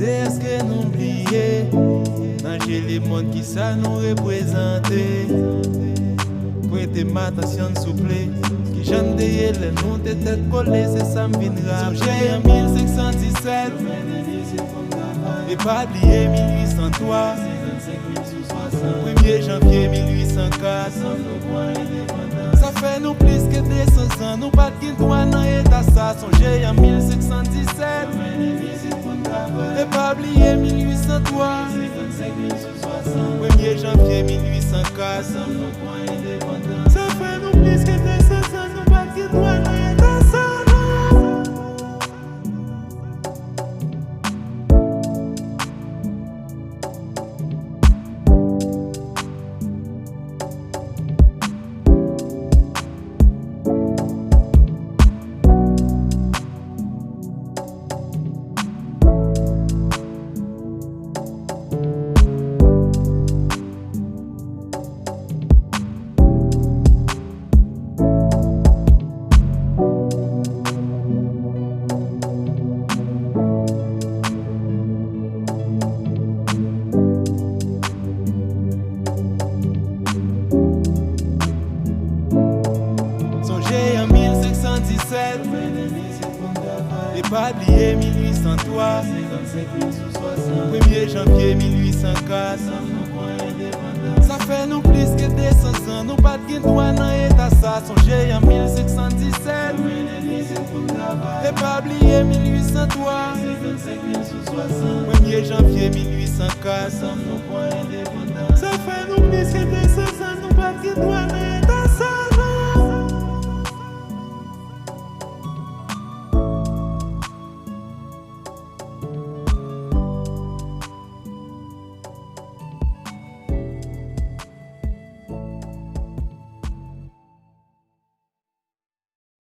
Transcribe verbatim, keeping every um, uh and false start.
Èske nou bliye, nan je lemonn, kisa nou reprezante? Prete m atansyon, souple. Kijan n te ye lè nou te tèt kole, se sa m vin raple. Sonje an mil senk san disèt, e pa bliye mil uit san twa. Premye janvye mil uit san kat. Sa fè nou plis ke de san zan, nou pa t gen dwa nan eta sa. Sonje an mil senk san disèt, e pa bliye mil uit san twa. Premye janvye mil uit san kat. Sa fè nou plis ke de san zan, nou pa t gen dwa nan eta sa, non. Sonje an mil senk san disèt, e pa bliye mil uit san twa. Premye janvye mil uit san kat. Sa fè nou plis ke de san zan, nou pa t gen dwa nan eta sa. Sonje an mil senk san disèt, e pa bliye mil uit san twa. Premye janvye mil uit san kat. Sa fè nou plis